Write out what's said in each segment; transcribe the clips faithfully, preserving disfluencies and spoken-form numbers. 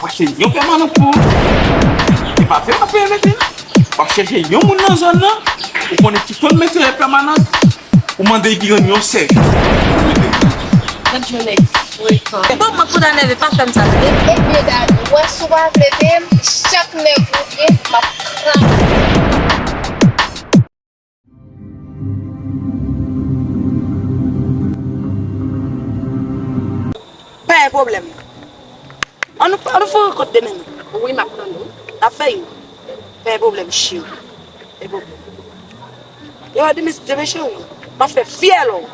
Achte yon pèmanan pou ou. E pa fè w ap peye mete. W ap chèche yon moun nan zòn nan, ou konnen ki konn mete pèmanan, ou mande li rann yon sèvis. Gad yon nèg frekan. Bon, mwen konn nève, pa fè m sa, tande. E medam, ou wè si w pa vle peye m, chak nèg ou ye, m ap kraze. Pa gen pwoblèm. Ann nou, ann nou fè yon rankont demen, non? Wi, m ap tann ou. N ap fè youn. Pa gen pwoblèm, cheri. Pa gen pwoblèm. Yo, demen, si Dye vle, cheri, m ap fè fyèl ou.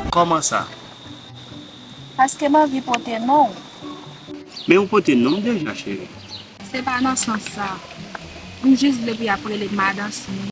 Kòman sa? Paske m anvi pote non w. Men ou pote non m deja, cheri. Se pa nan sans sa. M jis vle pou y ap rele m Madan Smith.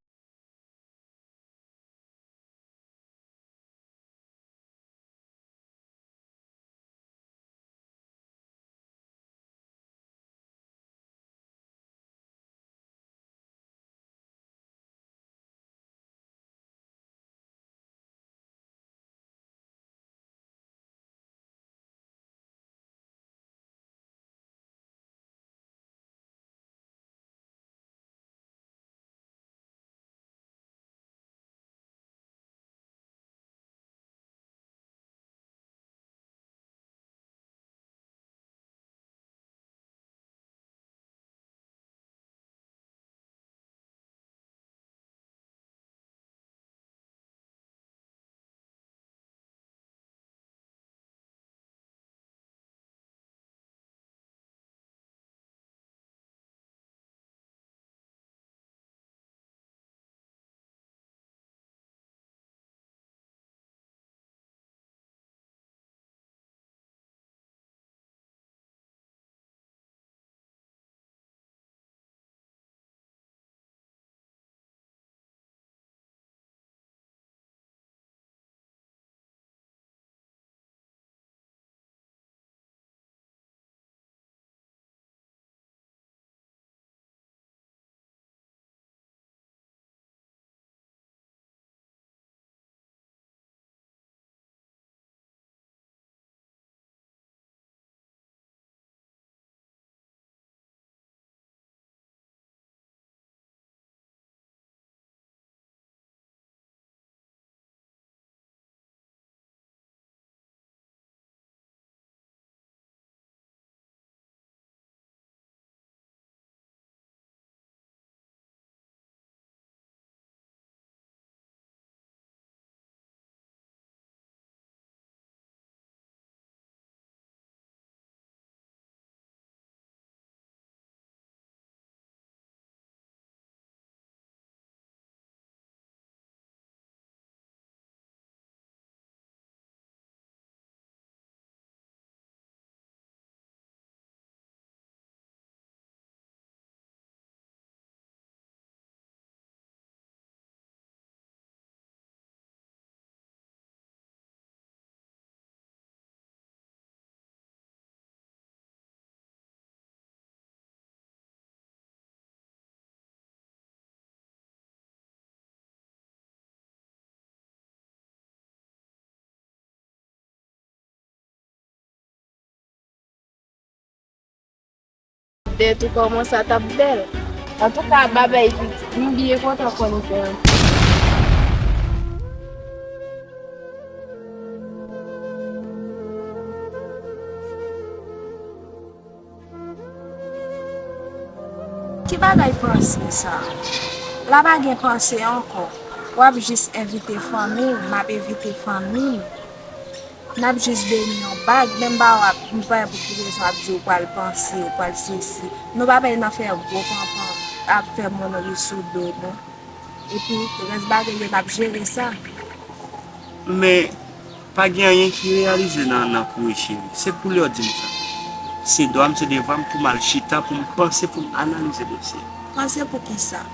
Dèyè tou kòman sa t ap bèl. Antouka, babèy pitit, m byen kontan konn sa. Ki bagay panse sa? La pa gen panse ankò. W ap jis envite fanmi w, m ap envite fanmi m. N ap jis beni yon bag, menm pa w ap, m pa wè pou ki rezon w ap di w pral panse, w pral sesi. Nou pa pè nan fè gwo panpan, ap fè moun ri sou do nou. Epi, rès bagay yo, n ap jere sa. Men, pa gen anyen ki reyalize nan, nan kouri cheri. Se pou lè w di m sa. Se dwa m, se devwa m pou m al chita, pou m panse, pou m analize dosye. Panse pou ki sa?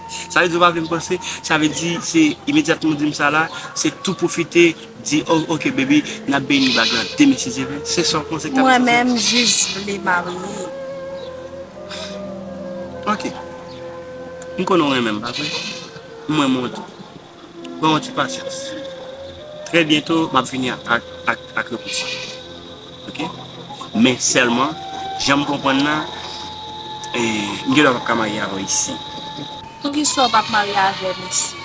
Sa vle di w pa vle m panse? Sa vle di se imedyatman w di m sa la, se tou pwofite di, "Oh, ok, baby, n ap beni bag lan demen si Dye vle." Se sa w panse k ta pase? Mwen menm, jis vle marye. Ok. M konnen w renmen m, pa vre? M renmen w tou. Pran yon ti pasyans. Trè byento, m ap vini ak, ak, ak, ak repons lan. Ok? Men sèlman, jan m konprann nan, eh, m gen dwa p ap ka marye avè w isi. Poukisa w p ap marye avè m isi?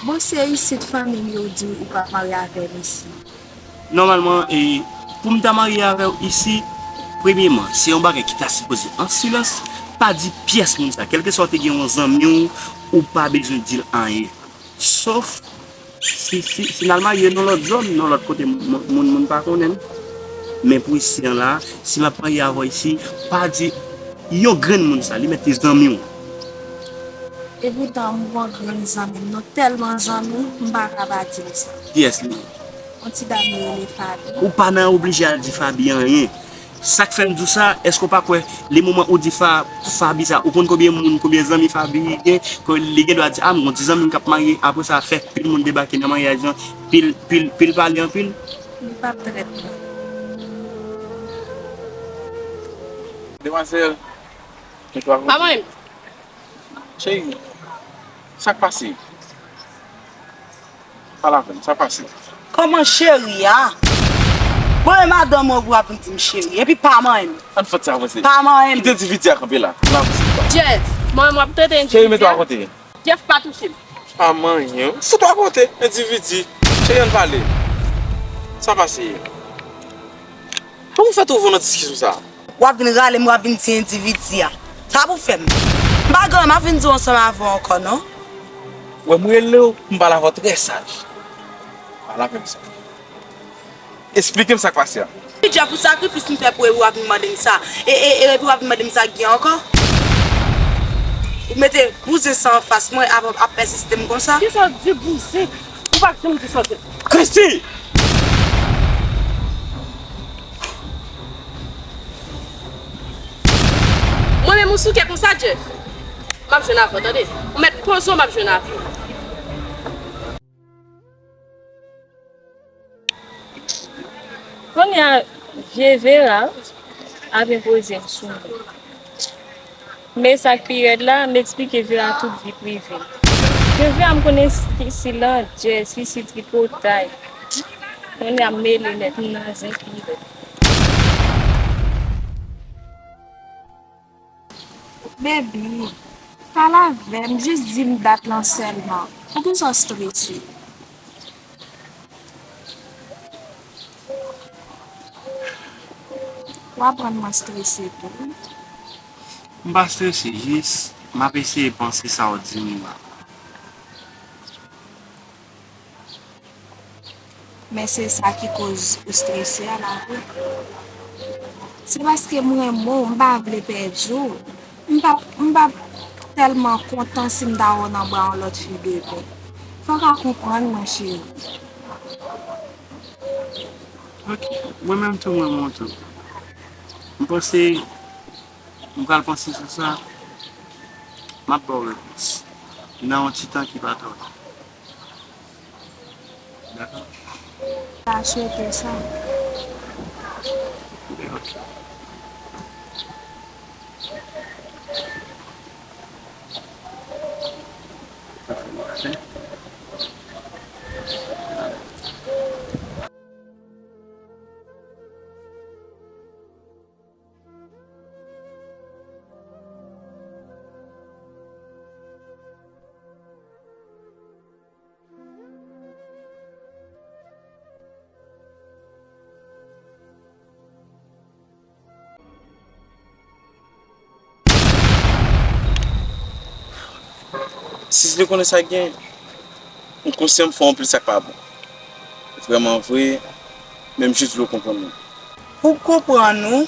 Bon, se isit fanmi m yo di w ou p ap marye avè m isi. Nòmalman, e, pou m ta marye avè w isi, premyeman, se yon bagay ki ta sipoze an silans, pa di pyès moun sa. Kèlkeswa w te gen yon zanmi w, ou pa bezwen di l anyen. Sof si, si, si n al marye nan lòt zòn, nan lòt kote moun, moun, moun pa konnen n. Men pou isi an la, si m ap marye avè w isi, pa di yon grenn moun sa, li mèt te zanmi w. Epoutan, m gon grenn zanmi m, nou tèlman zanmi, m pa ka pa di l sa. Kiyès li ye? Yon ti dam yo rele Fabi. Ou pa nan oblije al di Fabi anyen. Sa k fè m di w sa, èske w pa kwè, le moman ou di Fa-, Fabi sa, ou konn konbyen moun, konbyen zanmi Fabi gen, ke li gen dwa di, "A, m gon ti zanmi m k ap marye," apre sa, fè pil moun debake nan maryaj lan, pil, pil, pil pale anpil? Li p ap trèt mwen. Demwazèl, gen twa... Pa mwen menm. Cheri, sa k pase? Pale avè m, sa k pase? Kòman cheri a? Bon, e madanm mwen pou w ap vin di m cheri. Epi pa manyen m. Ann fè sa avanse. Pa manyen m. Kite endividi a kanpe la. Ann avanse. Jeff, manyen m w ap trete endividi a? Cheri, mete w akote. Jeff, pa touche m. Pa manyen w. Fout w akote, endividi. Cheri, ann pale. Sa pase? Kòman w fè twouve w nan diskisyon sa a? W ap vin rale m, w ap vin di endividi a. Sa pou fè m? M pa gen anyen m ap vin di w ansanm avè w ankò, non. Wè, m rele w, m pale avè w trè saj. Pale avè m sa. Esplike m sa k pase a. Jeff, pou sakrifis m fè pou ou, w ap vin mande m sa. E, e, e, epi w ap vin mande m sa gen ankò? Ou mete bouzen sa anfas mwen, ap, ap pèsiste m konsa? Kisa w di bouzen? Ou pa janm di sa w di. Christy! Mwen menm ou souke konsa, Jeff? M ap jwenn avè w, tande? Ou mèt poze w, m ap jwenn avè w. Kounye a, vye Vera ap enpoze l sou mwen. Men sa k pi rèd la, m eksplike Vera tout vi prive m. Ke Vera m konnen fi, fi landjèz, fi, fi tripotay. Kounye a m mele nèt, m nan zen pi rèd. Baby, pale avè m, jis di m dat lan sèlman. Poukisa w strese? W ap rann mwen strese tou. M pa strese, jis m ap eseye panse sa w di m la. Men se sa ki koz ou strese a, la vre. Se paske m renmen w, m pa vle pèdi w. M p ap, m p ap tèlman kontan si m ta wè w nan bra yon lòt fi demen. Fò w ka konprann mwen, cheri. Ok, mwen menm tou, mwen renmen w tou. M panse m pral panse sou sa, m ap ba w repons nan yon ti tan ki pa twò long. Dakò? M ta swete sa. Ben, ok. Si se te konnen sa k gen, m konsyan m fè anpil sa k pa bon. Vrèman vre, men m jis vle w konprann mwen. Pou m konprann ou,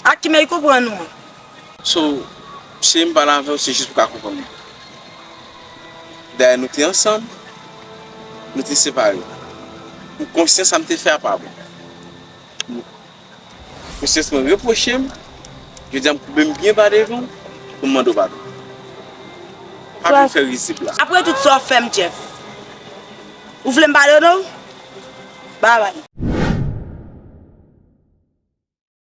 ak ki men konprann ou an? So, cheri, m pale avè w, se jis pou w ka konprann mwen. Dayè, nou te ansanm, nou te separe. M konsyan sa m te fè a pa bon. Konsyans mwen repwoche m, jodi a m koube m byen ba devan pou m mande w padon. Pa vin fè rizib la. Apre tout sa w fè m, Jeff, ou vle m padone w? Babay.